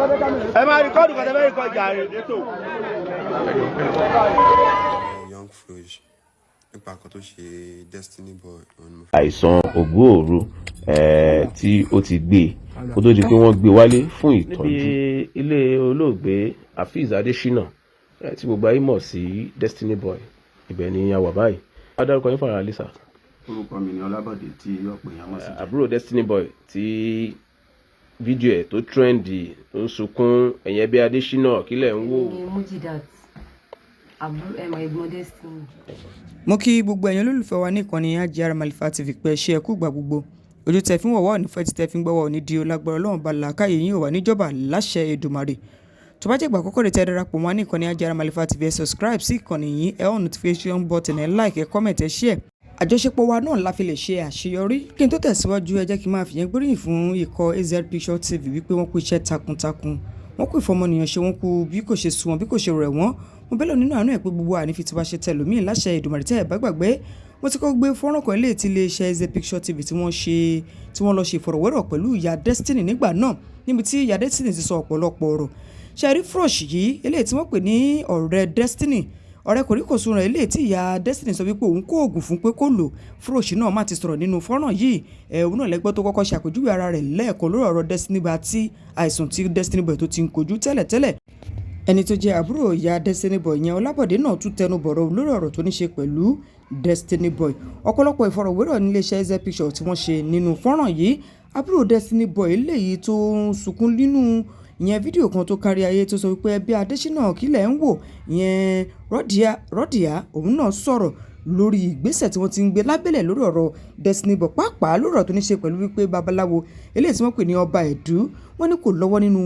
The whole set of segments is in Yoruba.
Ẹ máa record kan tẹ́ fẹ́ record jàre. Young Fresh, nípa nǹkan tó ṣe Destiny Boy, òun ni mo Àìsàn ògbóòru tí ó ti gbé e kó tó di pé wọ́n gbé wálé fún ìtọ́jú. Níbi ilé olóògbé Afeez Adesina, tí gbogbo ayé mọ̀ sí Destiny Boy, ibẹ̀ ni a wà báyìí. A dárúkọ yín fara lisa. Orúkọ mi ni Ọlábọ̀dé, tí ọ̀pọ̀ èèyàn mọ̀ sí. Àbúrò Destiny Boy tí fídíò ẹ̀ tó trend, tó ń sunkún, ẹ̀yìn ẹbí Adesina, kílẹ̀ ń wò? Ní Mujidat, àbúrò ẹ̀mọ̀ ẹ̀gbọ́n Destiny. Mo kí gbogbo ẹ̀yin olólùfẹ́ wa ní ìkànnì AJR Malifa TV pé ṣé ẹ kú gbà gbogbo ojú tẹ fi ń wọ̀ wá òní fẹ́ tí tẹ fi ń gbọ́ wá òní di olágbára Ọlọ́run bá làákàyè yín ò wà níjọba láṣẹ Èdùmàrè. Tó bá jẹ́ ìgbà àkọ́kọ́ rẹ̀ tẹ́ darapọ̀ mọ́ ní ìkànnì AJR Malifa TV, ẹ subscribe sí ìkànnì yìí, ẹ on notification button, ẹ like, ẹ comment, ẹ share. Àjọṣepọ̀ wa náà la fi lè ṣe àṣeyọrí. Kí n tó tẹ̀síwájú, ẹ jẹ́ kí n máa fìyẹn gbóríyìn fún ikọ̀ AZ Picture TV wípé wọ́n kú iṣẹ́ takuntakun, wọ́n kú ìfọmọnìyàn ṣe, wọ́n kú bí kò ṣe sú wọn, bí kò ṣe rẹ̀ wọ́n. Mo bẹ́lẹ̀ nínú àánú ẹ̀ pé gbogbo àní fi tiwa ṣe tẹlòmíì láṣẹ Èdùmàrè. Tẹ́ ẹ̀ bá gbàgbé, mo ti kọ́ gbé fọ́nrán kan ilé tí iléeṣẹ́ AZ Picture TV tí wọ́n ṣe, tí wọ́n lọ ṣe ìfọ̀rọ̀wérọ̀ pẹ̀lú ìyá Destiny nígbà náà, níbi tí ìyá Destiny ti sọ ọ̀pọ̀lọpọ̀ ọ̀rọ̀. Ṣe rí Frosh yìí, eléyìí tí wọ́n pè ní ọ̀rẹ́ Destiny, ọ̀rẹ́ kòríkòsùn rẹ̀, eléyìí tí ìyá Destiny sọ wípé òun kó oògùn fún pé kó lò, Frosh náà má ti sọ̀rọ̀ nínú fọ́nrán yìí. Ẹ̀ òun náà lẹ́gbọ́ tó kọ́kọ́ ṣàpèjúwe ara rẹ̀ lẹ́ẹ̀kan lórí ọ̀rọ̀ Destiny Boy àti àìsàn tí Destiny Boy tó ti ń kojú tẹ́lẹ̀tẹ́lẹ̀. Ẹni tó jẹ́ àbúrò ìyá Destiny Boy yẹn, Ọlábọ̀dé náà, tún tẹnu bọ̀rọ̀ lórí ọ̀rọ̀ tó ní ṣe pẹ̀lú Destiny Boy. Ọ̀pọ̀lọpọ̀ ìfọ̀rọ̀wérọ̀ níléeṣẹ́ AZ Picture tí wọ́n ṣe nínú fọ́nrán yìí. Àbúrò Destiny Boy eléyìí tó ń sunkún nínú ìyẹn fídíò kan tó kárí ayé, tó sọ wípé ẹbí Adésínà, kílẹ̀ ń wò, ìyẹn Rọ́díà, òun náà sọ̀rọ̀ lórí ìgbésẹ̀ tí wọ́n ti ń gbé lábẹ́lẹ̀ lórí ọ̀rọ̀ Destiny Boy, pàápàá lórí ọ̀rọ̀ tó ní ṣe pẹ̀lú wípé babaláwo eléyìí tí wọ́n pè ní Ọba Ẹ̀dú, wọ́n ní kò lọ́wọ́ nínú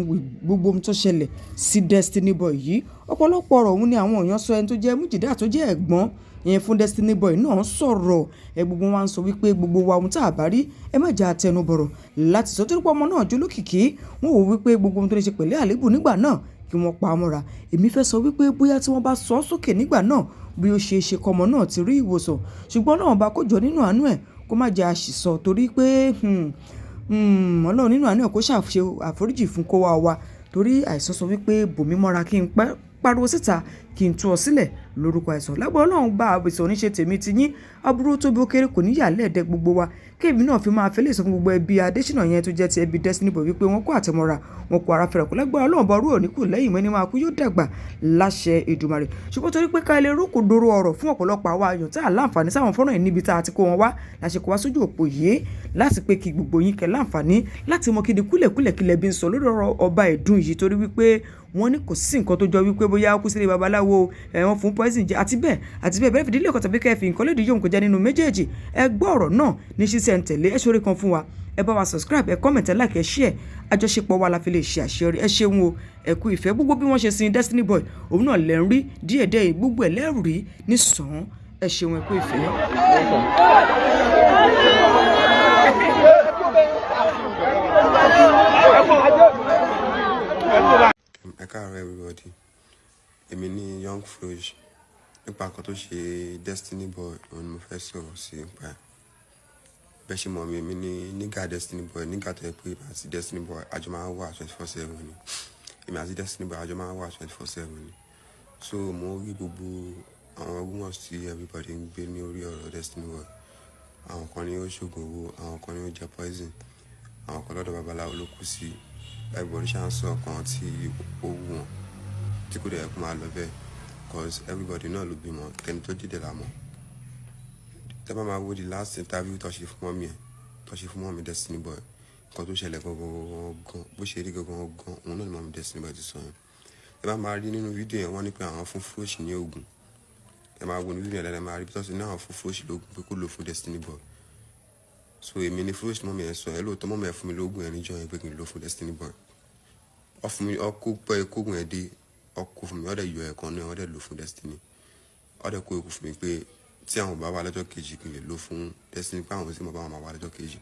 gbogbo ohun tó ṣẹlẹ̀ sí Destiny Boy yìí. Ọ̀pọ̀lọpọ̀ ọ̀rọ̀ òun ni àwọn èèyàn sọ. Ẹni tó jẹ́ Mújìdá, tó jẹ́ ẹ̀gbọ́n ìyẹn fún Destiny Boy náà sọ̀rọ̀ ẹ. Gbogbo wa ń sọ wípé gbogbo wa, ohun tá a bá rí, ẹ má jẹ́ àtẹnubọ̀rọ̀ láti sọ, torí pé ọmọ náà jólókìkí. Wọ́n wò wípé gbogbo ohun tó ní ṣe pẹ̀lú àlébù nígbà náà, kí wọ́n pa á mọ́ra. Èmi fẹ́ sọ wípé bóyá tí wọ́n bá sọ ọ́ sókè nígbà náà, bí ó ṣe é ṣe kọ́mọ náà ti rí ìwòsàn, ṣùgbọ́n Ọlọ́run bá kó jọ nínú àánú ẹ̀, kó má jẹ́ àṣìsọ, torí pé Ọlọ́run nínú àánú ẹ̀ kó ṣàṣe àforíjì fún kó wá wa, torí àìsàn sọ wípé bòmí mọ́ra kí n pariwo síta, kí n tú ọ sílẹ̀ lórúkọ àìsàn. Lágbára Ọlọ́run bá àìsàn oníṣe tèmi ti yín, aburú tóbi ó kéré kò ní yà lẹ́ẹ̀dẹ́ gbogbo wa. Kéèmí náà fi máa fẹ́ lè sọ fún gbogbo ẹbí Adésínà yẹn tó jẹ́ ti ẹbí Destiny Boy wípé wọ́n kó àtẹ̀mọ́ra wọn, kó ara fẹ́rẹ̀ kó. Lágbára Ọlọ́run bá rú òní kù lẹ́yìn mẹ́ni máa kú, yóò dàgbà láṣẹ Èdùmàrè. Ṣùgbọ́n torí pé ká lè rókòdoro ọ̀rọ̀ fún ọ̀pọ̀lọpọ̀ àwa àyàn tá a láǹfààní sáwọn fọ́nrán yìí níbi tá a ti kó wọn wá, láṣẹ kó wá sójú òpó yìí láti pé kí gbogbo yín kẹ́ láǹfààní láti mọ kí ni kúlẹ̀kúlẹ̀ kílẹ̀ bí ń sọ lórí ọ̀rọ̀ Ọba Ẹ̀dùn yìí, torí wípé wọ́n ní kò sí nǹkan tó jọ wípé bóyá ó kú sílé babaláwo, ẹ̀ wọ́n fún poison jẹ, àti bẹ́ẹ̀ àti bẹ́ẹ̀ bẹ́ẹ̀. Fìdílé kan tàbí kẹ́ẹ̀fì nǹkan lédìí yóò kó jẹ́ nínú méjèèjì. Ẹ gbọ́ ọ̀rọ̀ náà ní ṣísẹ̀ ń tẹ̀lé. Ẹ ṣoore kan fún wa, ẹ bá wa subscribe, ẹ comment, ẹ like, ẹ share. Àjọṣepọ̀ wa la fi lè ṣe àṣeyọrí. Ẹ ṣeun o, ẹ kú ìfẹ́. Gbogbo bí wọ́n ṣe sin Destiny Boy, òun náà lẹ́ ń rí díẹ̀díẹ̀, gbogbo ẹ̀ lẹ́rù rí ní sàn án. Ẹ ṣeun, ẹ kú ìfẹ́. Ẹ káàárọ̀ everybody, èmi ní Young Fresh. Nípa nǹkan tó ṣe Destiny Boy, òun ni mo fẹ́ sọ̀rọ̀ sí nípa ẹ̀. Bẹ́ẹ̀ ṣe mọ̀ mí, èmi ní nígà Destiny Boy, nígà tó yẹ pé èmi àti Destiny Boy àjọ máa ń wà 24/7 ni. Èmi àti Destiny Boy àjọ máa ń wà 24/7 ni. So mo rí gbogbo àwọn rumors tí everybody ń gbé ní orí ọ̀rọ̀ Destiny Boy. Àwọn kan ní ó ṣògùn owó, àwọn kan ní ó jẹ poison, àwọn kan lọ́dọ̀ babaláwo ló kú sí. Everybody ṣáà ń sọ nǹkan tí ó wù wọ́n, tí kò dẹ̀ yẹ kó máa lọ bẹ́ẹ̀, 'cause everybody náà ló bímọ, tẹni tó dìde là mọ̀. Tẹ́ bá máa wo the last interview tó ṣe fún mummy ẹ̀, tó ṣe fún mummy Destiny Boy, nǹkan tó ṣẹlẹ̀ gangan gan, bó ṣe rí gangan gan, òun náà ni mummy Destiny Boy ti sọ yẹn. Ẹ bá máa rí nínú fídíò yẹn, wọ́n ní pé àwọn fún Frosh ní oògùn. Ẹ máa wo ní fídíò yẹn dáadáa, ẹ máa rí bí tó ṣe ní àwọn fún Frosh lóògùn pé kó lò fún Destiny Boy. So èmi ni Frosh, mummy ẹ̀ sọ ẹ lóòótọ́. Mummy ẹ̀ fún mi lóògùn ẹ̀ níjọ́ yẹn pé kí n lò fún Destiny Boy. Ọ fún mi, ọ kó pẹ́ kóògùn ẹ̀ dé, ọ kó fún mi, ọ dẹ̀ yọ ẹ̀kan náà, ọ dẹ̀ lò fún Destiny. Ọ dẹ̀ kó ikú fún mi pé tí àwọn bá wà lọ́jọ́ kejì, kí n lè lò fún Destiny, pé àwọn tí mo bá wọn máa wà lọ́jọ́ kejì.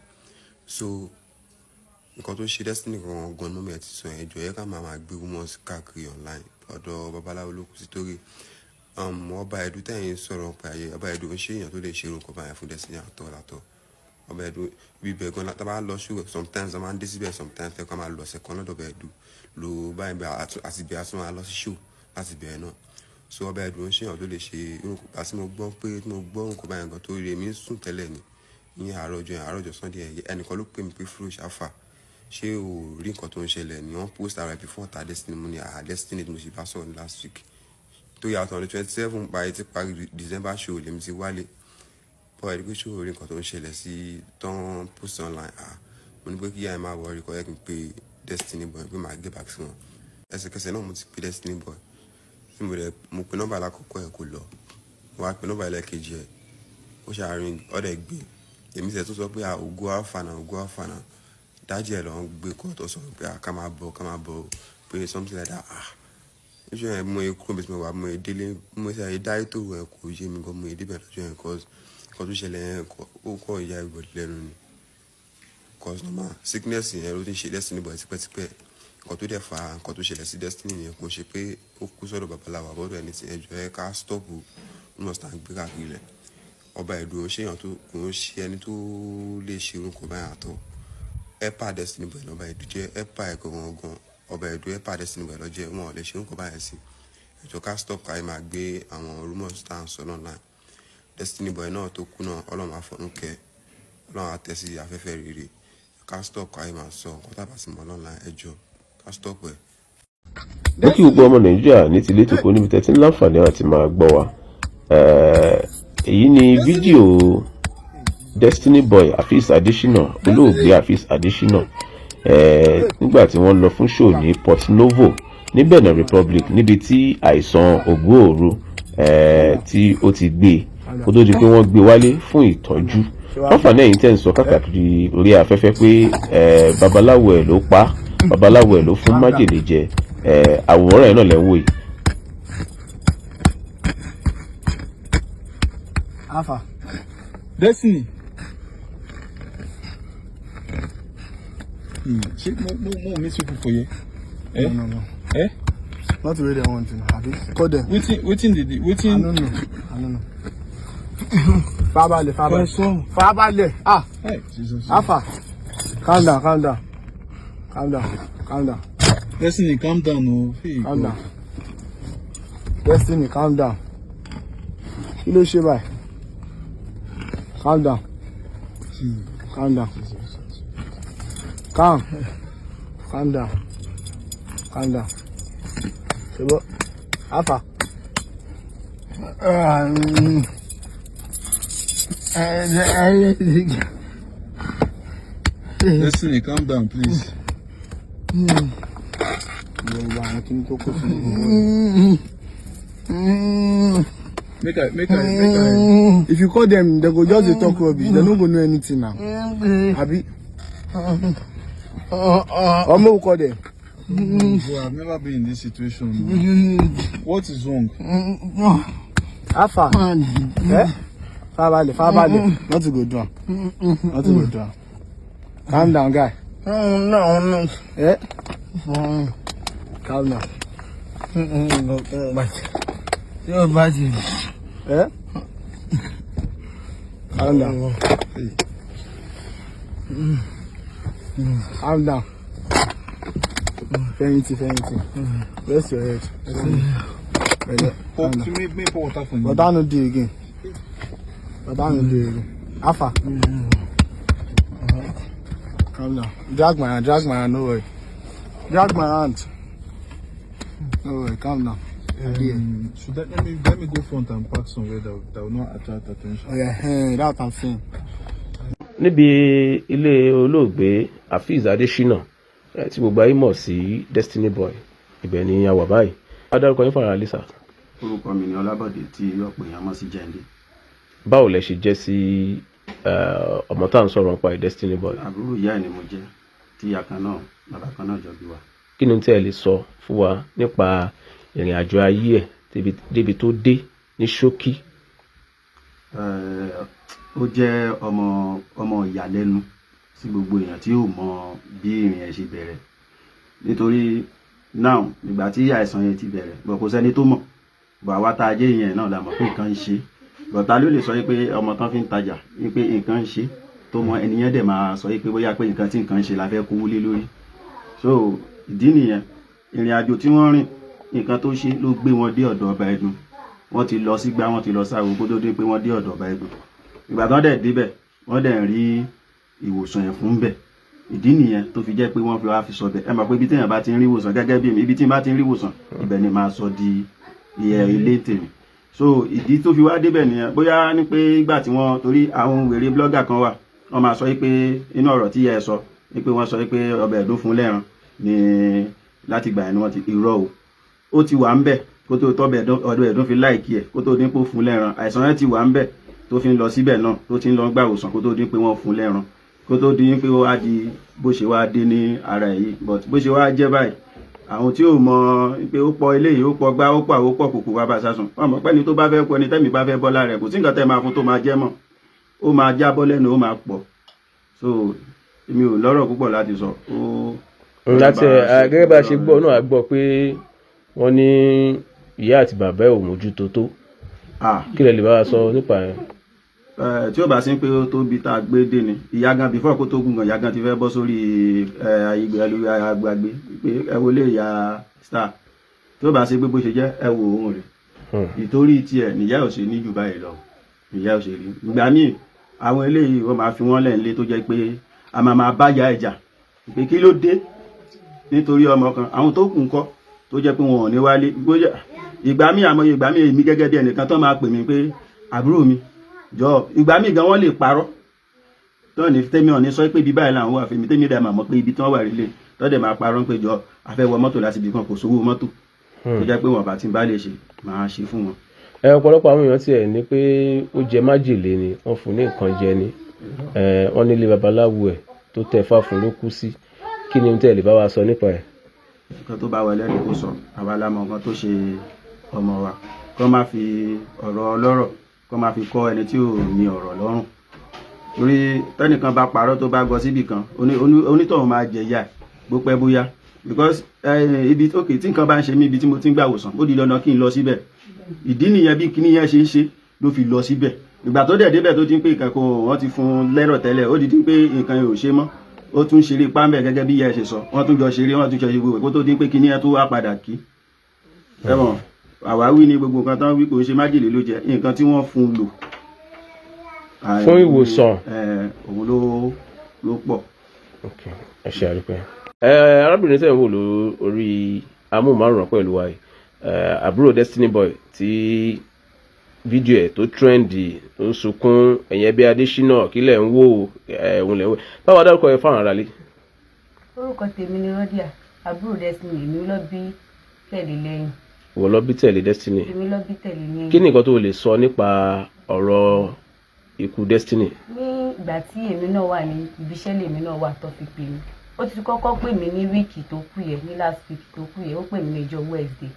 So nǹkan tó ṣe Destiny gangan gan, mummy ẹ̀ ti sọ yẹn. Jọ yẹ ká máa gbé rumors káàkiri online, ọ̀dọ̀ babaláwo ló kù sí, torí Ọba Ẹ̀dú tẹ̀yìn sọ̀rọ̀ nípa ayé Ọba Ẹ̀dú ń ṣe èèyàn tó lè ṣe irú nǹkan báyẹn fún Destiny àtọ̀ látọ̀. Ọba Ẹ̀dù ibi ibẹ̀ gan tá a bá lọ show, sometimes a máa ń dé síbẹ̀, sometimes ẹ̀ kọ́ máa lọ ọ̀sẹ̀ kan lọ́dọ̀ Ọba Ẹ̀dù lò báyìí bẹ́ẹ̀ àti ibẹ̀ a tún máa lọ sí show láti ibẹ̀ náà. So Ọba Ẹ̀dù ń ṣèyàn tó lè ṣe irú nǹkan àti mo gbọ́ pé tí mo gbọ́ nǹkan báyìí gan tó rí èmi ń sùn tẹ́lẹ̀ ni ní àárọ̀ ọjọ́ yẹn, àárọ̀ ọjọ́ Sunday yẹn, ẹnìkan ló pè mí pé, "Fresh Alpha, ṣé o rí nǹkan tó ń ṣẹlẹ̀ ni? Wọ́n post ara before ta Destiny." Mo ní, "Ah, Destiny tí mo sì bá sọ̀rọ̀ ní last week tó yàtọ̀ ní 27 parí ti parí December show lèmi ti wálé bọ́ ẹ̀rí pé ṣé o rí nǹkan tó ń ṣẹlẹ̀ sí tán post online?" Ah, mo ní pé kí ìyá ẹ̀ máa worry, kọ́ yẹ kí n pe Destiny Boy pé màá get back sí wọn. Ẹsẹ̀kẹsẹ̀ náà mo ti pe Destiny Boy, tí mo rẹ̀ mo pe nọ́mbà alákọ̀ọ́kọ́ ẹ̀, kò lọ. Mo wá pe nọ́mbà ẹlẹ́ẹ̀kejì ẹ̀, ó ṣàárín ọ̀dẹ̀ gbé. Èmi tẹ̀ tó sọ pé ògo alpha náà, ògo alpha náà, dájú ẹ̀ lọ́ ń gbé kọ́ tó sọ pé ká máa bọ̀, ká máa bọ̀, pé something like that. Ah, lójú yẹn mo ye kúrò bí mo wà, mo ye délé, mo ṣe àyè dá ètò ẹ̀, kò yé mi gan. Mo ye débẹ̀ lọ́jọ́ yẹn cause nǹkan tó ṣẹlẹ̀ yẹn, ó kọ́ ìyá everybody lẹ́nu ni, cause normal sickness yẹn ló ti ń ṣe Destiny Boy tipẹ́tipẹ́. Nǹkan tó dẹ̀ fa nǹkan tó ṣẹlẹ̀ sí Destiny yẹn, kò ṣe pé ó kú sọ́dọ̀ babaláwo àbọ̀dọ̀ ẹni tí ẹjọ́ ẹ ká stop rumors tá à ń gbé káàkiri rẹ̀. Ọba Ẹ̀dùn ò ń ṣèyàn tó kò ń ṣe ẹni tó lè ṣe orúkọ báyìí àtọ̀. Helper Destiny Boy lọ́ba Ẹ̀dùn jẹ́, helper ẹ̀ gangan gan. Ọba Ẹ̀dùn helper Destiny Boy lọ́jẹ́, wọn ò lè ṣe orúkọ báyìí sí. Ẹjọ́ ká stop ká máa gbé àwọn rumors tá à ń sọ online. Destiny Boy náà tó kú náà, Ọlọ́run á fọ̀run kẹ́, Ọlọ́run á tẹ́ sí afẹ́fẹ́ rere. Ká stop ká máa sọ nǹkan tá a bá sì mọ̀ online. Ẹjọ́ ká stop ẹ̀. Mo kí gbogbo ọmọ Nàìjíríà ní tilé tòkó níbi tẹ́tí láǹfààní àti máa gbọ́ wa. Èyí ni fídíò Destiny Boy Afeez Adesina, olóògbé Afeez Adesina, nígbà tí wọ́n lọ fún show ní Port Novo ní Benin Republic, níbi tí àìsàn ògbóòru tí ó ti gbé kó tó di pé wọ́n gbé wálé fún ìtọ́jú. Wọ́n fà ní ẹ̀yìn tẹ̀ ń sọ káàkiri orí afẹ́fẹ́ pé babaláwo ẹ̀ ló pa á, babaláwo ẹ̀ ló fún májèlé jẹ. Àwòrán ẹ̀ náà lẹ́ ń wò yìí. Alpha. Destiny. Ṣé mo meet people for here? Eh? No, no, no. Eh? Not the way they want to. Abi. Call them. Wetin dey I wetin? no know. I no know. Farabalẹ̀, farabalẹ̀. Question. Farabalẹ̀. Ah, Hey, Jesus. Alpha. Calm down, calm down. Calm down, calm down, Destiny, calm down o. Hey, calm God. down. Destiny, calm down. Kí ló ṣe báyìí? Calm down. Calm down. Calm. Calm down. Calm down. Ṣé Alpha. Destiny, calm down, please. Yorùbá àwọn kí ni tó kó sínú gbogbo. Make I. If you call them, they go just dey talk rubbish. They no go know anything now. Abi? Or make we call them. Bro, I've never been in this situation. What is wrong? Alpha. Eh? Farabalẹ̀, farabalẹ̀. Nothing go do am. Nothing go do am. Calm down, guy. Eh? Calm down. Eh? Calm down. Calm down. Fẹ̀yìntì, fẹ̀yìntì. Rest your head. Pẹ̀lẹ́. Pour, to make pour water for you. Water no dey again. Water no dey again. Alpha. Calm down. Drag my hand, drag my hand, no worry. Drag my hand. No worry, calm down. Should I, let me go front and park somewhere that will not attract attention. Oh yeah, hey, that's what I'm saying. Níbi ilé olóògbé Afeez Adesina, tí gbogbo ayé mọ̀ sí Destiny Boy, ibẹ̀ ni a wà báyìí. Adarúkọ yín fara lisa. Orúkọ mi ni Ọlábọ̀dé tí ọ̀pọ̀ èèyàn mọ̀ sí Jẹ́ndé. Báwo lẹ ṣe jẹ́ sí ọmọ tá à ń sọ̀rọ̀ nípa ẹ̀, Destiny Boy? Àbúrò ìyá ẹ̀ ni mo jẹ́, tí ìyá kan náà, bàbá kan náà jọ bí wa. Kí ni tí ẹ lè sọ fún wa nípa ìrìn àjò ayé ẹ̀ débi tó dé ní ṣókí? Ó jẹ́ ọmọ ìyàlẹ́nu sí gbogbo èèyàn tí ò mọ bí ìrìn ẹ̀ ṣe bẹ̀rẹ̀, nítorí now ìgbà tí àìsàn yẹn ti bẹ̀rẹ̀ bọ̀, kò sẹ́ni tó mọ̀ bọ̀. Àwa tá a jẹ́ ìyẹn náà la mọ̀ pé nǹkan ń ṣe bọ̀. Ta ló lè sọ pé ọmọ tán fi ń tajà wípé nǹkan ń ṣe? Tó mọ ẹnìyẹn dẹ̀ máa sọ pé bóyá pé nǹkan tí nǹkan ń ṣe la fẹ́ kówó lé lórí. So ìdí nìyẹn, ìrìn àjò tí wọ́n rìn, nǹkan tó ṣe ló gbé wọn dé ọ̀dọ̀ ọba Ẹdùn. Wọ́n ti lọ sígbà, wọ́n ti lọ sáwo kó tó dé pé wọ́n dé ọ̀dọ̀ ọba Ẹdùn. Ìgbà tán dẹ̀ débẹ̀, wọ́n dẹ̀ ń rí ìwòsàn ẹ̀ fún bẹ̀. Ìdí nìyẹn tó fi jẹ́ pé wọ́n fi wá fi sọ bẹ̀. Ẹ mọ̀ pé ibi téèyàn bá ti ń rí ìwòsàn, gẹ́gẹ́ bí èmi, ibi tí n bá ti ń rí ìwòsàn, ibẹ̀ ni màá sọ di ilé tèmi. So ìdí tó fi wá débẹ̀ nìyẹn. Bóyá ní pé ìgbà tí wọ́n, torí àwọn wèrè blogger kan wà, wọ́n máa sọ pé inú ọ̀rọ̀ tí ẹ sọ ní pé wọ́n sọ pé ọbẹ̀ ẹ̀dún fún lẹ́ran ní láti gbà yẹn ni wọ́n ti irọ́ o. Ó ti wà ń bẹ̀ kó tó tọ́bẹ̀ ọdún ẹ̀dún fi like ẹ̀, kó tó dín pé ó fún lẹ́ran. Àìsàn yẹn ti wà ń bẹ̀ tó fi ń lọ síbẹ̀ náà, tó ti ń lọ gbà òsàn, kó tó dín pé wọ́n fún lẹ́ran, kó tó dín pé ó wá di bó ṣe wá dé ní ara ẹ̀ yìí. But bó ṣe wá jẹ́ báyìí, àwọn tí ò mọ pé ó pọ̀ eléyìí, ó pọ̀ gbá, ó pọ̀ àwọn, ó pọ̀ kòkó wá bá sásùn, wọn mọ̀ pé ẹni tó bá fẹ́ kú, ẹni tẹ́mi bá fẹ́ bọ́ lára ẹ̀, kò sí nǹkan tẹ́ máa fún tó máa jẹ́ mọ́, ó máa jábọ́ lẹ́nu, ó máa pọ̀. So èmi ò lọ́rọ̀ púpọ̀ láti sọ. Ó Láti ẹ gẹ́gẹ́ bá a ṣe gbọ́ náà, a gbọ́ pé wọ́n ní ìyá àti bàbá ẹ̀ ò mójútó tó. Kí lẹ lè bá wa sọ nípa ẹ̀? Tí ó bá sí pé ó tóbi tá a gbé dé ni ìyá gan, before kó tó gùn gan, ìyá gan ti fẹ́ bọ́ sórí agbègbè pé ẹ wo lè ya star. Tí ó bá sí pé bó ṣe jẹ́, ẹ wo òun rẹ̀. Ìtorí tiẹ̀ níyà ò ṣe ní jù báyìí lọ, níyà ò ṣe rí. Ìgbà míì, àwọn eléyìí, wọ́n máa fi wọ́n lẹ̀ nílé, tó jẹ́ pé a máa máa bá ya ẹ̀jà pé kí ló dé, nítorí ọmọ kan, àwọn tó kù ńkọ́, tó jẹ́ pé wọn ò ní wálé. Bóyá ìgbà míì, àmọ́ ìgbà míì, èmi gẹ́gẹ́ bí ẹnìkan tó máa pè mí pé àbúrò mi jọ, ìgbà míì gan wọ́n lè parọ́ tó ní tẹ́mi ò ní sọ pé ibi báyìí làwọn wà fèmí, tẹ́mi dẹ̀ máa mọ̀ pé ibi tí wọ́n wà rí lè tó dẹ̀ máa parọ́ pé jọ, a fẹ́ wọ mọ́tò láti ibì kan, kò sówó mọ́tò, tó jẹ́ pé wọn bá ti bá lè ṣe, máa ṣe fún wọn. Ẹ ọ̀pọ̀lọpọ̀ àwọn èèyàn tiẹ̀ ní pé ó jẹ májèlé ni, wọ́n fún ní nǹkan jẹ ni. Wọ́n nílé babaláwo ẹ̀ tó tẹ̀ fá fún ló kú sí. Kí ni ohun tẹ́ ẹ lè bá wa sọ nípa ẹ̀? Nǹkan tó bá wà lẹ́nu kó sọ. Àwa la mọ nǹkan tó ṣe ọmọ wa. Kó má fi ọ̀rọ̀ ọlọ́rọ̀, kó má fi kọ́ ẹni tí ò ní ọ̀rọ̀ lọ́rùn, torí tẹ́nìkan bá parọ́, tó bá gọ síbì kan, onítọ̀hún máa jẹ̀yà bó pẹ́ bóyá, because ibi òkè tí nǹkan bá ń ṣe mí, ibi tí mo ti ń gbà wòsàn, ó di dandan kí n lọ síbẹ̀. Ìdí nìyẹn bí kíní yẹn ṣe ń ṣe ló fi lọ síbẹ̀. Ìgbà tó dẹ̀ débẹ̀, tó ti ń pé ìkẹ́kọ̀ọ́ wọ́n ti fún un lẹ́rọ̀ tẹ́lẹ̀, ó di ti ń pé nǹkan yẹn ò ṣe mọ́, ó tún ṣeré pámbẹ̀ gẹ́gẹ́ bí ìyá ẹ̀ ṣe sọ, wọ́n tún jọ ṣeré, wọ́n tún ṣe gbogbo ẹ̀, kó tó dín pé kíní ẹ̀ tó wá padà kí ẹ̀wọ̀n. Àwáwí ni gbogbo nǹkan tán wí. Kò ń ṣe májèlé ló jẹ, nǹkan tí wọ́n fún un lò fún ìwòsàn. Òun ló pọ̀. Ok, ẹ ṣe àdúpẹ́. Arábìnrin tẹ̀ ń wò lórí amóhùnmáwòrán pẹ̀lú wa yìí, àbúrò Destiny Boy tí fídíò ẹ̀ tó trend, tó ń sunkún, ẹ̀yìn ẹbí Adésínà, kílẹ̀ ń wò òun lẹ̀ ń wò. Báwo, dárúkọ ẹ fáwọn aráalé. Orúkọ tèmi ni Rọ́díà, àbúrò Destiny. Èmi ló bí tẹ̀lé lẹ́yìn. Wọ́n lọ bí tẹ̀lé Destiny? Èmi ló bí tẹ̀lé lẹ́yìn. Kí ni nǹkan tó lè sọ nípa ọ̀rọ̀ ikú Destiny? Ní ìgbà tí èmi náà wà ní ibiṣẹ́, lèmi náà wà tó fi pè mí. Ó ti kọ́kọ́ pè mí ní week tó kù yẹ, ní last week tó kù yẹ. Ó pè mí ní ọjọ́ Wednesday,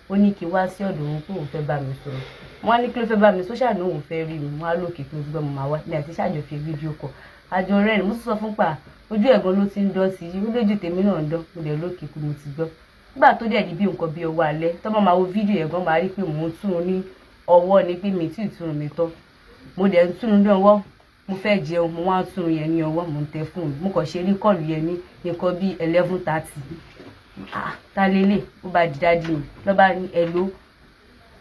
ó ní kí n wá sí ọ̀dọ̀ òun, pé òun fẹ́ bá mi sọ̀rọ̀. Wọ́n á ní kí ló fẹ́ bá mi sọ́ṣà ní òun fẹ́ rí mi. Wọ́n á lókè pé gbọ́, mo máa wá ní àti ṣáàjọ fi fídíò kọ àjọ rẹ̀. Mo sọ fún pa ojú ẹ̀gbọ́n ló ti ń dán sí i, ó lójú tèmi náà ń dán. Mo dẹ̀ lókè pé mo ti gbọ́. Nígbà tó dẹ̀ di bí nǹkan bí ọwọ́ alẹ́, tọ́mọ máa wo fídíò ẹ̀gbọ́n, máa rí pé mò ń tún un ní ọwọ́ ni, pé mi tí ì túrun mi tán. Mo dẹ̀ ń túrun ní ọwọ́, mo fẹ́ jẹun, mo wá ń túrun yẹn ní ọwọ́, mo ń tẹ fóònù. Mo kàn ṣe rí call yẹn ní nǹkan bí 11:30. Ah, ta lélẹ̀? Ó bá di daddy mi lọ́ba ní hello,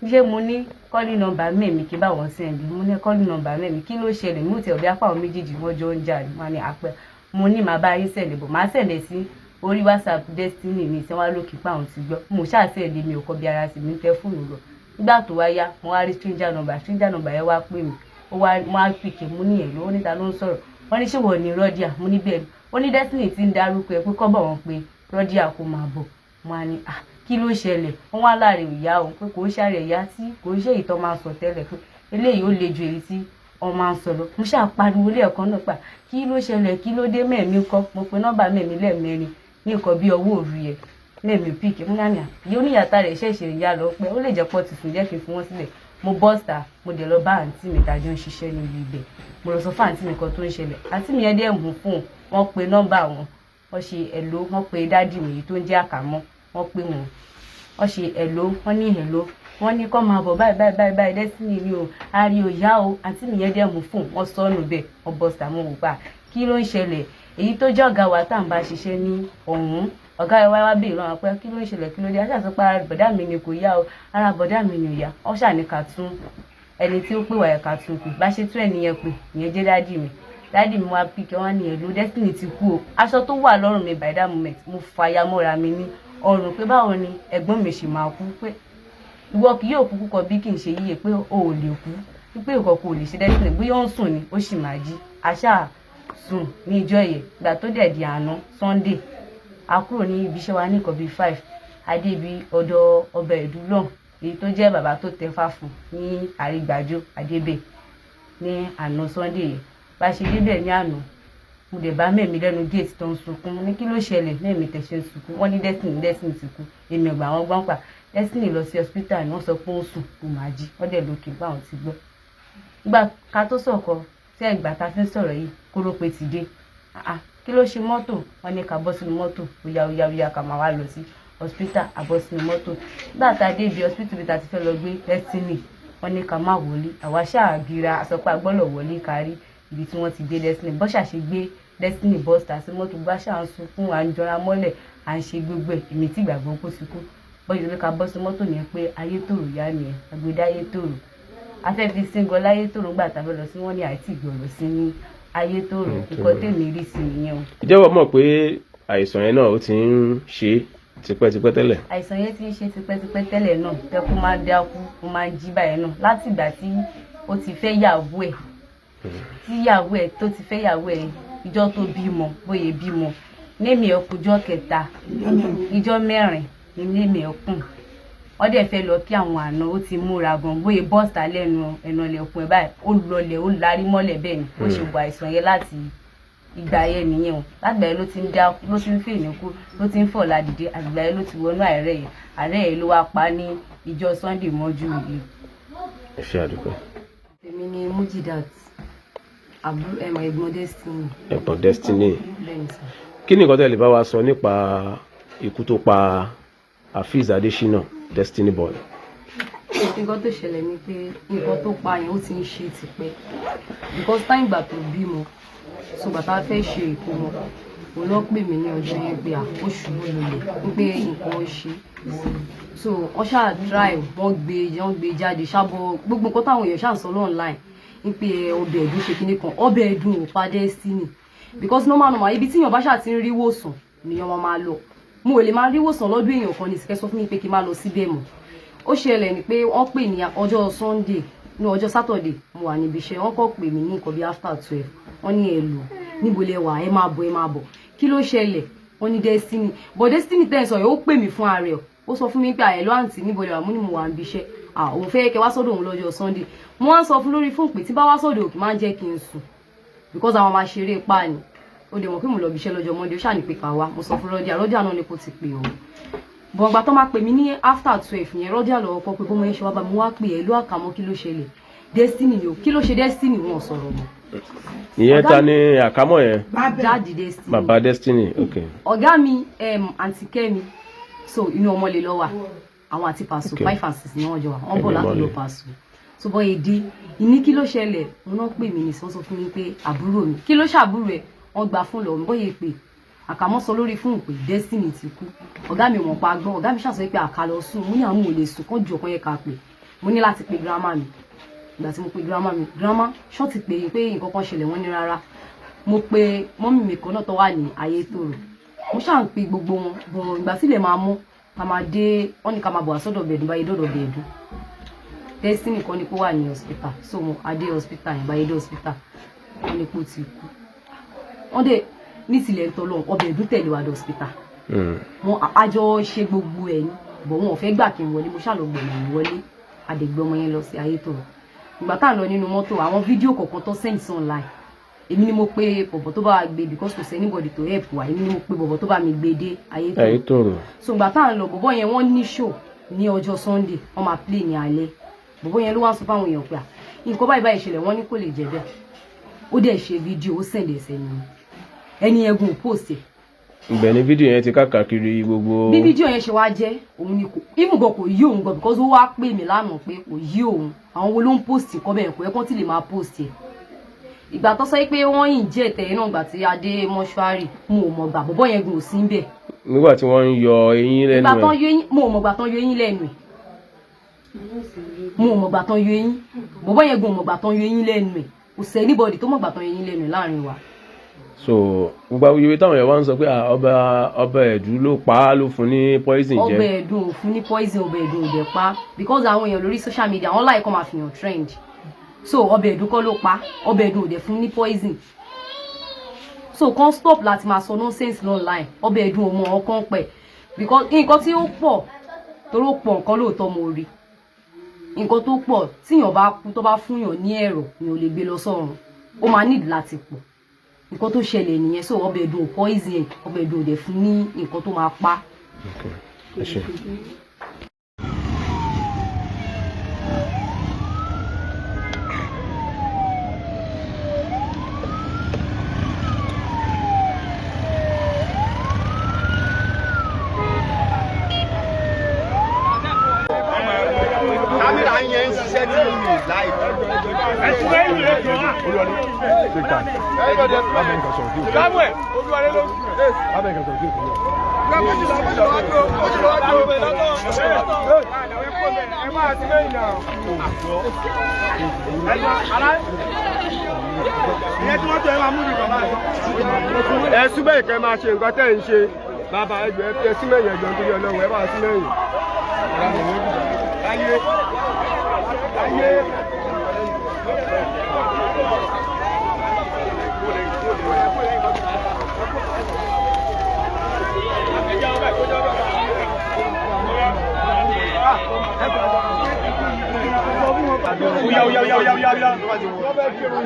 ṣé mo ní calling number mẹ́mi kí bá wọn send? Mo ní calling number mẹ́mi, kí ló ṣẹlẹ̀? Mi ò tẹ̀ ọ̀bí apá àwọn méjèèjì, wọ́n jọ ń jà ní. Wọ́n ní àpẹ mo ní màá bá yín send bọ̀, màá send sí orí WhatsApp Destiny mi tí wọ́n á lókè pé àwọn ti gbọ́. Mo ṣáà send, mi ò kọ́ bí ara sí mi ń tẹ fóònù lọ. Nígbà tó wá yá, mo wá rí stranger number. Stranger number yẹn wá pè mí, ó wá mo á pìkì, mo ní hello. Ó níta ló ń sọ̀rọ̀? Wọ́n ní ṣé wọ́n ní Rọ́díà? Mo ní bẹ́ẹ̀ ni. Ó ní Destiny ti ń darúkọ ẹ pé kọ́ bọ̀ wọ́n pé Rọ́díà kó máa bọ̀. Mo á ní à, kí ló ṣẹlẹ̀? Wọ́n wá láàrin ìyá òun pé kò ń ṣàrẹ̀ ìyá tí kò ń ṣe èyí tó máa ń sọ tẹ́lẹ̀, pé eléyìí ó le ju èyí tí wọ́n máa ń sọ lọ. Mo ṣáà pariwo lẹ́ẹ̀kan náà pa, kí ló ṣẹlẹ̀? Kí ló dé? Mẹ́ẹ̀mí kọ́ mo pe nọ́mbà mẹ́ẹ̀mí lẹ́ẹ̀mẹrin ní nǹkan bí ọwọ́ òru yẹn, mẹ́ẹ̀mí pick. Mú náà ìyá oníyàtà rẹ̀ ṣẹ̀ṣẹ̀ ń yá lọ pé ó lè jẹ́ pọ́ ti sùn, jẹ́ kí n fi wọ́n sílẹ̀. Mo bọ́ síta, mo dẹ̀ lọ bá àǹtí mi tàjọ ń ṣiṣẹ́ níbi ibẹ̀. Mo lọ sọ fún àǹtí mi kan tó ń ṣẹlẹ̀. Àǹtí mi yẹn dẹ̀ mú fóònù, wọ́n pe nọ́mbà wọn, wọ́n ṣe hello. Wọ́n pe daddy mi yìí tó ń jẹ́ àkàmọ́, wọ́n pè wọ́n, wọ́n ṣe hello. Wọ́n ní hello. Wọ́n ní kọ́ máa bọ̀ báyìí báyìí báyìí báyìí, Destiny ni o, ari ò yá o. Àǹtí mi yẹn dẹ̀ mú fóònù, wọ́n sọnù bẹ́ẹ̀, wọ́n bọ́ sàmú wò pa kí ló ń ṣẹlẹ̀. Èyí tó jẹ́ ọ̀gá wa tá à ń bá ṣiṣẹ́ ní ọ̀hún, ọ̀gá wa wá béèrè lọ́wọ́ pé kí ló ń ṣẹlẹ̀, kí ló dé. Aṣáà sọ pé ara bọ̀dá mi ni kò yá o, ara bọ̀dá mi ni ò yá. Ọ́ ṣáà ní ká tún ẹni tí ó pè wá yẹn, ká tún pè. Bá ṣe tún ẹni yẹn pè, ìyẹn jẹ́ daddy mi. Daddy mi wá pick, wọ́n ní ẹ̀lú Destiny ti kú o. Aṣọ tó wà lọ́rùn mi by that moment, mo fàya mọ́ra mi ní ọrùn pé báwo ni ẹ̀gbọ́n mi ṣe máa kú, pé ìwọ kì yóò kúkú kọ bí kì í ṣe yíyẹ, pé o ò lè kú, wípé nǹkan kò lè ṣe Destiny, bóyá ó ń sùn ni, ó sì máa jí. Àṣà sùn ní ìjọ yẹn. Ìgbà tó dẹ̀ di àná Sunday, a kúrò ní ibi iṣẹ́ wa ní nǹkan bíi 5, a dé ibi ọ̀dọ̀ ọba ìdúlọ̀, èyí tó jẹ́ bàbá tó tẹfá fún ní Àrígbájó Adébẹ̀ ní àná Sunday yẹn. Bá a ṣe débẹ̀ ní àná, mo dẹ̀ bá mẹ́mi lẹ́nu gate tó ń sunkún. Mo ní kí ló ṣẹlẹ̀, mẹ́mi tẹ̀sẹ̀ ń sunkún? Wọ́n ní Destiny, Destiny ti kú. Èmi ọ̀gbà àwọn gbọ́n pa Destiny lọ sí hospital ni wọ́n sọ pé ó ń sùn, kò máa jí. Wọ́n dẹ̀ lókè báwọn ti gbọ́. Nígbà ká tó sọ̀kọ tí ẹ̀gbà ta fi ń sọ̀rọ̀ yìí, kórópè ti dé. Ah, kí ló ṣe mọ́tò? Wọ́n ní ká bọ́ sínú mọ́tò, oya oya oya, ká máa wá lọ sí hospital. Àbọ̀ sínú mọ́tò. Nígbà tá a dé ibi hospital bí ta ti fẹ́ lọ gbé Destiny, wọ́n ní ká má wọlé. Àwa ṣáà gira àsọpá gbọ́dọ̀ wọlé kárí ibi tí wọ́n ti gbé Destiny. Bọ́ ṣàṣe gbé Destiny bọ́sítà sí mọ́tò, bá ṣáà ń sunkún, à ń jọra mọ́lẹ̀, à ń ṣe gbogbo ẹ̀. Èmi tí ìgbàgbọ́ kó ti kú, bọ́jú pé ká bọ́ sí mọ́tò yẹn pé Ayétòrò yá nìyẹn, àgbèdá Ayétòrò afẹ́fi síngọ láyétòrò. Gbà tá a fẹ́ lọ sí, wọ́n ní àìtí ìgbọ̀rọ̀ sí ní Ayétòrò. Nǹkan tèmi rí sí nìyẹn o. Ìjẹ́wọ́ mọ̀ pé àìsàn yẹn náà ó ti ń ṣe tipẹ́tipẹ́ tẹ́lẹ̀? Àìsàn yẹn ti ń ṣe tipẹ́tipẹ́ tẹ́lẹ̀ náà, tẹ́kú máa ń dákú, ó máa ń jí báyẹn náà. Láti ìgbà tí ó ti fẹ́ yàwó ẹ̀, tí yàwó ẹ̀ tó ti fẹ́ yàwó ẹ̀, ìjọ tó bímọ, bóyá bímọ némi ẹkùnjọ́ kẹta, ìjọ mẹ́rin ní némi ẹkùn, wọ́n dẹ̀ fẹ́ lọ kí àwọn àna. Ó ti múra gan, bóyá bọ́ọ̀sà lẹ́nu ẹ̀nà ilẹ̀kùn ẹ̀ báyìí, ó lọlẹ̀, ó larí mọ́lẹ̀. Bẹ́ẹ̀ ni ó ṣe wọ àìsàn yẹn láti ìgbà yẹn nìyẹn o. Látìgbà yẹn ló ti ń dá, ló ti ń fè ní kú, ló ti ń fọ̀ ládìde. Àtìgbà yẹn ló ti wọnú àárẹ̀ yẹn. Àárẹ̀ yẹn ló wá pa ní ìjọ Sunday mọ́jú yìí. Ẹ ṣe, àdúpẹ́. Èmi ni Mujidat, àbúrò ẹ̀mọ̀ ẹ̀gbọ́n Destiny. Ẹ̀gbọ́n Destiny. Bẹ́ẹ̀ni sir. Kí ni nǹkan tẹ́ lè bá wa sọ nípa ikú tó pa Afeez Adesina, Destiny Boy? Nǹkan tó ṣẹlẹ̀ ni pé nǹkan tó pa yẹn, ó ti ń ṣe tipẹ́, because time ìgbà tó bímọ, so bàtà fẹ́ ṣe ìkómọ, òun ló pè mí ní ọjọ́ yẹn pé à ó ṣubú lulẹ̀, wípé nǹkan ṣe. So wọ́n ṣáà try, wọ́n gbé jáde ṣábọ̀. Gbogbo nǹkan táwọn èèyàn ṣáà ń sọ online wípé ọbẹ̀ ẹ̀dùn ṣe kinní kan, ọbẹ̀ ẹ̀dùn ò pa Destiny, because normal normal, ibi tí èèyàn bá ṣáà ti ń rí wòsàn nìyẹn wọn máa lọ. Mo ò lè máa rí wòsàn lọ́dún èèyàn kan ní ìsìnkẹ́ sọ fún mi pé kí n má lọ síbẹ̀ mọ́. Ó ṣẹlẹ̀ ni pé wọ́n pè ní ọjọ́ Sunday, ní ọjọ́ Saturday, mo wà níbi iṣẹ́. Wọ́n kọ́ pè mí ní nǹkan bí after 12. Wọ́n ní, "Ẹ lò níbo lẹ wà? Ẹ máa bọ̀, ẹ máa bọ̀." Kí ló ṣẹlẹ̀? Wọ́n ní Destiny, but Destiny tẹ̀ ń sọ yìí, ó pè mí fún ara ẹ̀. Ó sọ fún mi pé, "Àyẹ̀lọ́ àǹtí, níbo lẹ wà?" Mo ní mo wà níbi iṣẹ́. Òun fẹ́ kẹ́ wá sọ́dọ̀ òun lọ́jọ́ Sunday. Mo wá ń sọ fún lórí fóònù pé tí bá wá sọ́dọ̀, òkè máa ń jẹ́ kí n sùn, because àwọn máa ṣeré pa ni. Ó dẹ̀ mọ̀ pé mo lọ bí iṣẹ́ lọ́jọ́ Monday. Ó ṣàní pé ká wá. Mo sọ fún rọ́díà, rọ́díà náà ni kò ti pè òun bọ̀n. Ìgbà tó máa pè mí ní after 12 yẹn, rọ́díà lọ́wọ́ kọ́ pé bọ́mọ yẹn ṣe wá bá mi. Wá pè é ló àkàmọ́, kí ló ṣẹlẹ̀? Destiny ni o, kí ló ṣe Destiny? Wọn sọ̀rọ̀ mọ́. Ìyẹn ta ni àkámọ́ yẹn? Jáde Destiny. Bàbá Destiny, ok. Ọ̀gá mi, àǹtí Kẹ́mi, so inú ọmọ lè lọ wà, àwọn àti Pàṣọ. 5 and 6 ni wọ́n jọ wà. Wọ́n bọ̀ Ẹ̀mí láti lọ Mọ́lẹ̀. Pàṣọ. So bọ́ èdè ìní, kí ló ṣẹlẹ̀? Wọn náà pè mí ní sọ fún mi pé àbúrò mi, kí ló ṣàbúrò ẹ̀? Wọ́n gba fún lọ bóyá pé àkàmọ́ sọ lórí fóònù pé Destiny ti kú. Ọ̀gá mi mọ̀ pa gbọ́n. Ọ̀gá mi ṣàṣọ pé àkà lọ sùn. Mo ní àwọn ò lè sùn kán ju ọ̀kan yẹn ká pè. Mo ní láti pe grandma mi. Ìgbà tí mo pe grandma mi, "Grandma, ṣọ́ ti pè é pé nǹkan kan ṣẹlẹ̀?" Wọ́n ní rárá. Mo pe mummy mi kan náà tó wà ní Ayétòrò. Mo ṣáà ń pe gbogbo wọn bọ̀. Ìgbà tí ilẹ̀ máa mọ́ ká máa dé, wọ́n ní ká máa bọ̀ wá sọ́dọ̀ bẹ̀ẹ̀dùn báyìí. Dọ̀dọ̀ bẹ̀ẹ̀dùn, Destiny kan ní kó wà ní hospital. So mo adé hospital yẹn báyìí, dé hospital, wọ́n ní kó ti kú. Wọ́n dẹ̀ ní tilẹ̀ ń tọ́lọ́ ọbẹ̀ ẹ̀dùn tẹ̀lé wa dé hospital. Wọn àjọ ṣe gbogbo ẹ̀ ní bọ̀, wọn ò fẹ́ gbà kí n wọlé. Mo ṣáà lọ gbọ̀nà yìí wọlé, àdègbè ọmọ yẹn lọ sí Ayétòrò. Ìgbà tá à ń lọ nínú mọ́tò, àwọn fídíò kọ̀ọ̀kan tó send sí online, èmi ni mo pe bọ̀bọ̀ tó bá wa gbé, because kò sí anybody to help wa. Èmi ni mo pe bọ̀bọ̀ tó bá mi gbé dé Ayétòrò. Ayétòrò. So ìgbà tá à ń lọ, bọ̀bọ̀ yẹn, wọ́n ní show ní ọjọ́ Sunday, wọ́n máa play ní alẹ́. Bọ̀bọ̀ yẹn ló wá sọ fáwọn èèyàn pé à nǹkan báyìí báyìí ṣẹlẹ̀. Wọ́n ní kò lè jẹ́ bẹ́ẹ̀. Ó dẹ̀ ṣe fídíò, ó send ẹsẹ̀ ni ẹni ẹ̀gùn post ẹ̀. Ibẹ̀ ni fídíò yẹn ti káàkiri gbogbo. Bí fídíò yẹn ṣe wá jẹ́ òun ni kò even gan kò yí òun gan, because ó wá pè mí lánàá pé kò yí òun, àwọn wo ló ń post nǹkan bẹ́ẹ̀, kò yẹ kán tí lè máa post ẹ̀. Ìgbà tó sọ pé wọ́n yìn jẹ́ ẹ̀tẹ̀ náà, ìgbà tí adé mọ́ṣúárì, mo ò mọ̀ gbà bọ́bọ́ yẹn gùn ò sí ń bẹ̀. Nígbà tí wọ́n ń yọ eyín lẹ́nu Ìgbà tán ẹ̀. yọ eyín, mo ò mọ̀ gbà tán yọ eyín lẹ́nu ẹ̀. Mo ò mọ̀ gbà tán yọ eyín, bọ́bọ́ yẹn gùn ò mọ̀ gbà tán yọ eyín lẹ́nu ẹ̀. Kò sí anybody tó mọ̀ gbà tán yọ eyín lẹ́nu ẹ̀ láàrin wa. So gbogbo awuyewuye táwọn èèyàn wá ń sọ pé ah, ọba ẹ̀dú ló pa á, ló fún ní poison jẹ. Ọbẹ̀ ẹ̀dùn ò fún ní poison, ọbẹ̀ ẹ̀dùn ò dẹ̀ pa, because àwọn èèyàn lórí social media, wọ́n láì kọ́ máa fi hàn trend. So ọbẹ̀ ẹ̀dùn kọ́ ló pa, ọbẹ̀ ẹ̀dùn ò dẹ̀ fún ní poison. So kan stop láti máa sọ nonsense online. Ọbẹ̀ ẹ̀dùn ò mọ ọkàn pẹ̀, because nǹkan tí ó pọ̀ torí ó pọ̀ nǹkan lóòótọ́, mo rí nǹkan tó pọ̀. Tíyàn bá kú, tó bá fúnyàn ní ẹ̀rọ, èèyàn ò lè gbé lọ sọ́run, ó máa need láti pọ̀. Nǹkan tó ṣẹlẹ̀ nìyẹn. So ọbẹ̀ ẹ̀dùn ò poison ẹ̀, ọbẹ̀ ẹ̀dùn ò dẹ̀ fún ní nǹkan tó máa pa. Okay. Ẹ ṣé. Kámẹ́rà yẹn ń ṣiṣẹ́ tí mi láì. Take time. Samuel Olúwarẹ ló. Ẹ máa ti lẹ́yìn náà. Ìyẹn tí wọ́n tó ẹ máa mú ní bàbá. Ẹ súnmọ́ ìkẹ́ máa ṣe nǹkan tẹ́ ń ṣe. Bàbá ẹgbẹ́ ẹ súnmọ́ ìyẹn jọ nítorí Ọlọ́run, ẹ máa sún lẹ́yìn. Ayé. Ayé. Oya oya oya oya oya oya.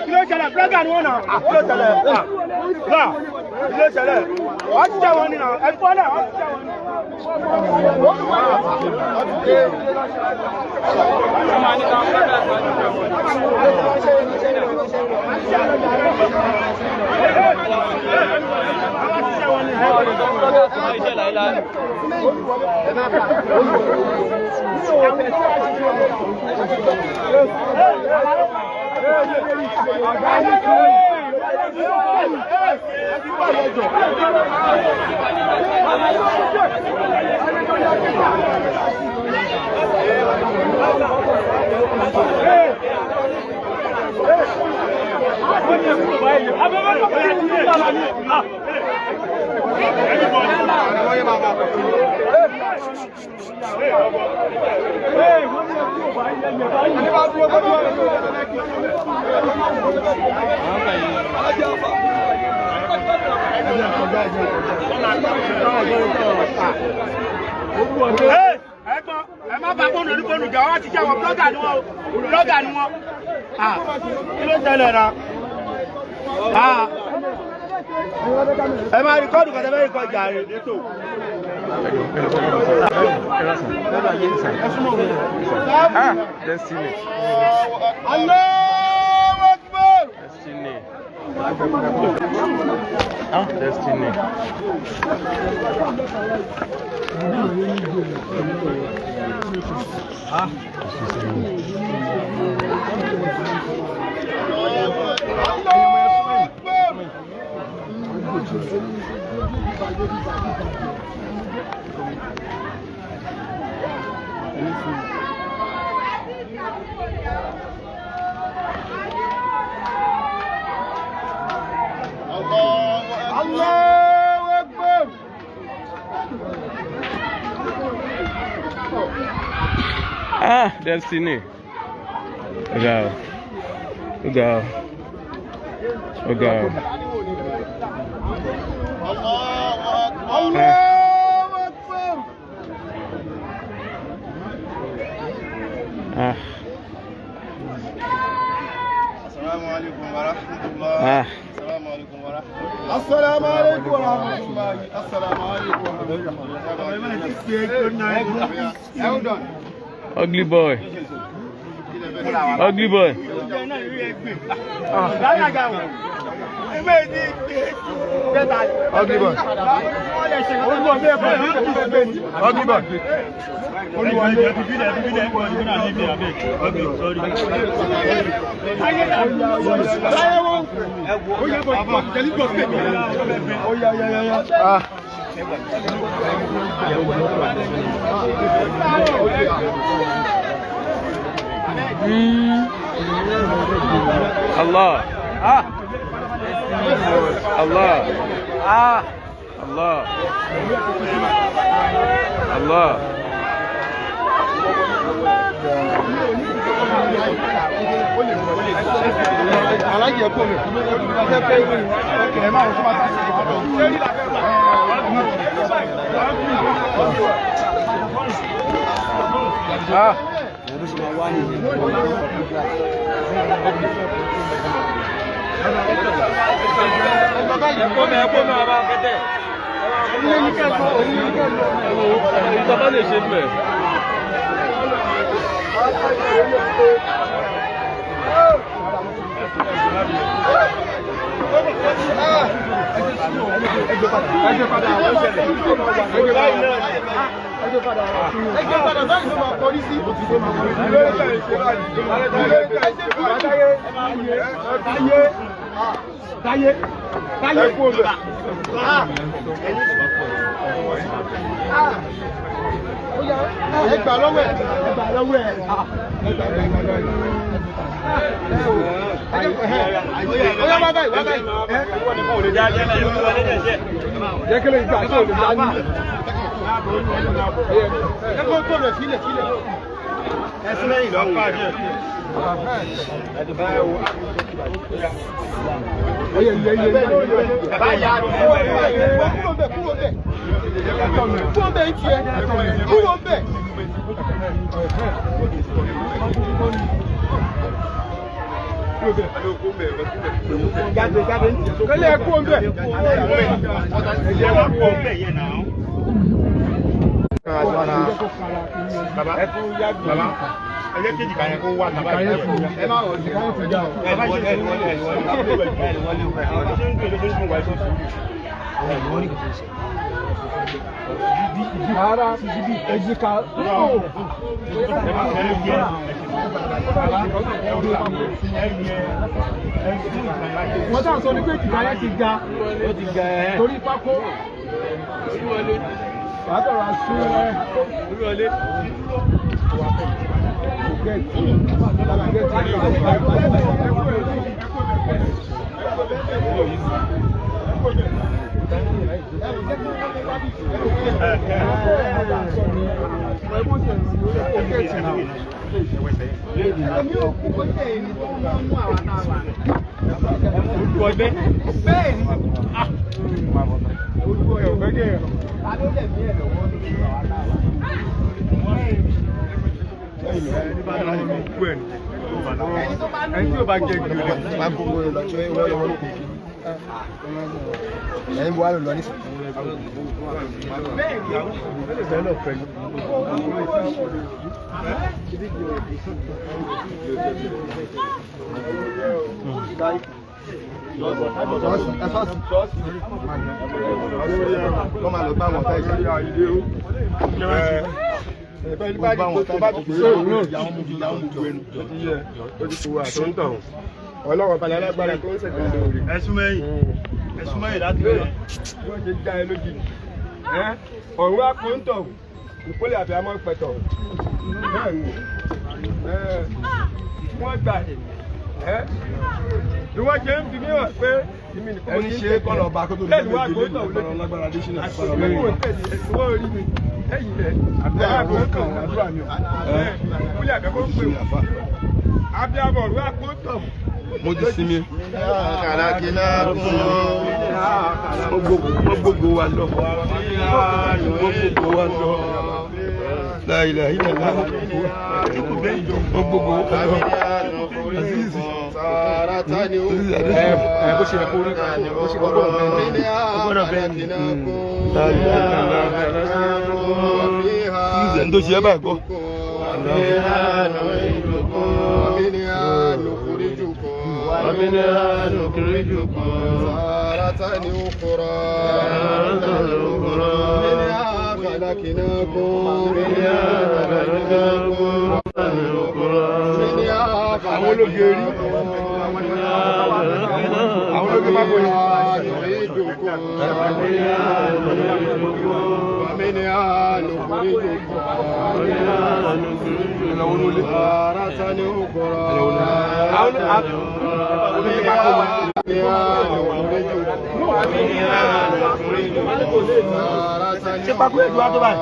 Kí ló ṣẹlẹ̀? Blogger ni wọ́n náà. Kí ló ṣẹlẹ̀? Là, kí ló ṣẹlẹ̀? Wọ́n ti jẹ́ wọn ni náà. Ẹ fọ́lẹ̀, wọ́n ti jẹ́ wọn ni. Ẹ̀gbọ́n, ẹ má bá fóònù onífóònù jà, wọ́n ti jẹ́ wọn. Blogger ni wọ́n o, blogger ni wọ́n. Kí ló ṣẹlẹ̀ náà? Ẹ máa record kọ́tẹ́ fẹ́ record jàre. Destiny. Allahu Akbar. Destiny. Ah, Destiny. Allahu Akbar. Ah, Destiny. Ó ga o. Ó ga o. Ó ga o. Allahu Akbar. Ah. Assalamu alaikum wa rahmatullah. Ah. Assalamu alaikum wa rahmatullah. Assalamu alaikum wa rahmatullahi. Assalamu alaikum wa rahmatullahi. Hold on. Ugly boy. Ugly boy. Ugly boy. Ugly boy. Ah. Allah. Ah. Allah. Ah. Allah. Allah. Alájẹ kò mi. Ẹ máa ń fún wa. Ah. Bàbá lè ṣe mẹ́. Ẹgbẹ́ padà báyìí ló máa kọrí sí. Táyé táyé ẹ gbà lọ́wọ́ ẹ̀ ẹ gbà lọ́wọ́ ẹ̀. Ó yá wá báyìí wá báyìí. Jẹ́ kí lè gbà tó lè dá ní. Ẹ kó tó rẹ̀ sílẹ̀ sílẹ̀. Oye iye iye iye. Kúrò bẹ̀ kúrò bẹ̀. Kúrò bẹ̀ ń tiẹ̀. Kúrò bẹ̀. Kẹ́lẹ́ kúrò bẹ̀. Bàbá ẹ jẹ́ kéjì kan yẹn kó wá tàbá yẹn. Ẹ má wọ̀ sí káyọ̀ fìjà o. Ẹ wọlé ẹ wọlé ẹ wọlé ẹ wọlé ẹ wọlé. Rárá èjìká. Wọ́n tà sọ ní pé èjìká yẹn ti ga torí pákó. Wàá tọ̀rọ̀ àṣù ẹ. Ẹni tí ó bá jẹ gbèrè. Ẹ̀yin bu wa lò lọ ní. Ṣọ́ọ̀ṣì wọ́n máa lọ bá wọn táyì. Ọlọ́run balẹ̀ alágbára tó ń ṣẹ̀dá lórí. Ẹ̀sùn mẹ́yìn, ẹ̀sùn mẹ́yìn láti bẹ̀rẹ̀. Wọ́n ṣe já ẹ lójijì. Ọ̀run àpòǹtọ̀ ìpínlẹ̀ àbíamọ́ pẹ̀tọ̀. Bẹ́ẹ̀ ni wọ́n gbà ẹ́ bí wọ́n ṣe ń fi mí hàn pé èmi nìkan Ẹni ṣe é kọ́ lọ bá kó tó lẹ́nu wá gbóńtọ̀ lójú. Lágbára Adésínà. Àti ìgbẹ́kùn tẹ̀lé wọ́n rí mi lẹ́yìn rẹ̀ àgbóńtọ̀ Àdúrà ni o. ìpínlẹ̀ àbíamọ́ pè wọ́n abíamọ̀ ọ̀run àpòǹtọ̀. Mo ti sinmi. Wọ́n gbogbo wa lọ. Wọ́n gbogbo wa lọ. Láìláì ilẹ̀ wọ́n gbogbo wa lọ. Aziz. Aziz Adésínà. Ẹ bó ṣe yẹ kó rí, bó ṣe gbọ́dọ̀ bẹ́ẹ̀ ni, ó gbọ́dọ̀ bẹ́ẹ̀ ni. Láìláì ilẹ̀ Aziz ẹni tó ṣe é báyìí kọ́. ومنها نخرجكم تارة أخرى منها خلقناكم منها خلقناكم منها Àwọn ológe rí. Àwọn ológe má bóyá. نعيدكم ومنها نخرجكم تارة أخرى منها نخرجكم تارة Ṣé pákó èdè wa tó báyìí?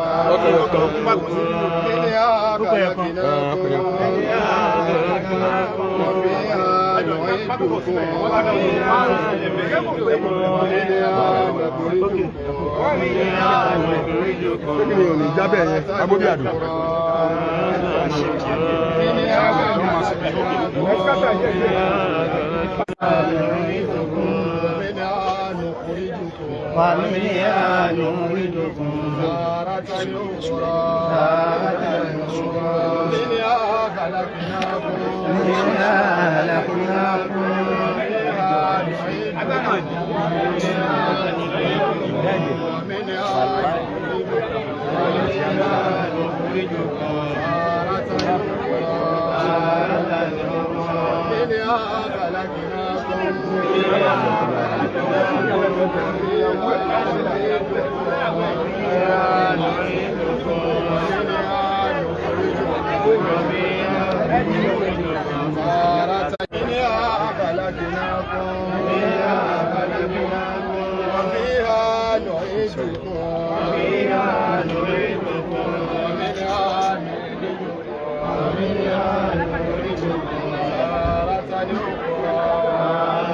منها خلقناكم وفيها نعيدكم ومنها نخرجكم Ṣé kí ni ò ní jábẹ̀ yẹn? Agbóbi àdùn. ومنها نخرجكم ومنها نخرجكم تارة أخرى منها خلقناكم منها خلقناكم ومنها نعيدكم ومنها نخرجكم تارة أخرى منها خلقناكم وفيها نعيدكم ومنها نخرجكم تارة منها خلقناكم وفيها نعيدكم ومنها نخرجكم تارة أخرى منها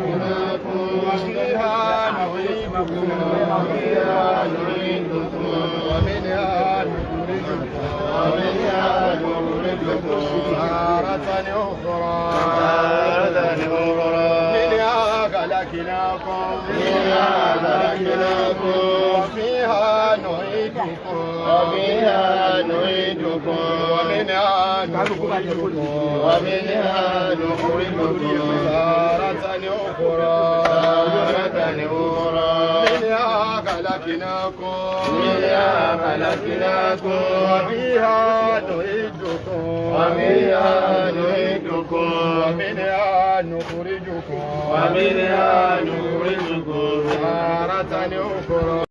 خلقناكم وفيها نعيدكم ومنها نخرجكم تارة أخرى منها خلقناكم وفيها نعيدكم ومنها نخرجكم تارة أخرى منها خلقناكم وفيها نعيدكم ومنها نخرجكم تارة أخرى.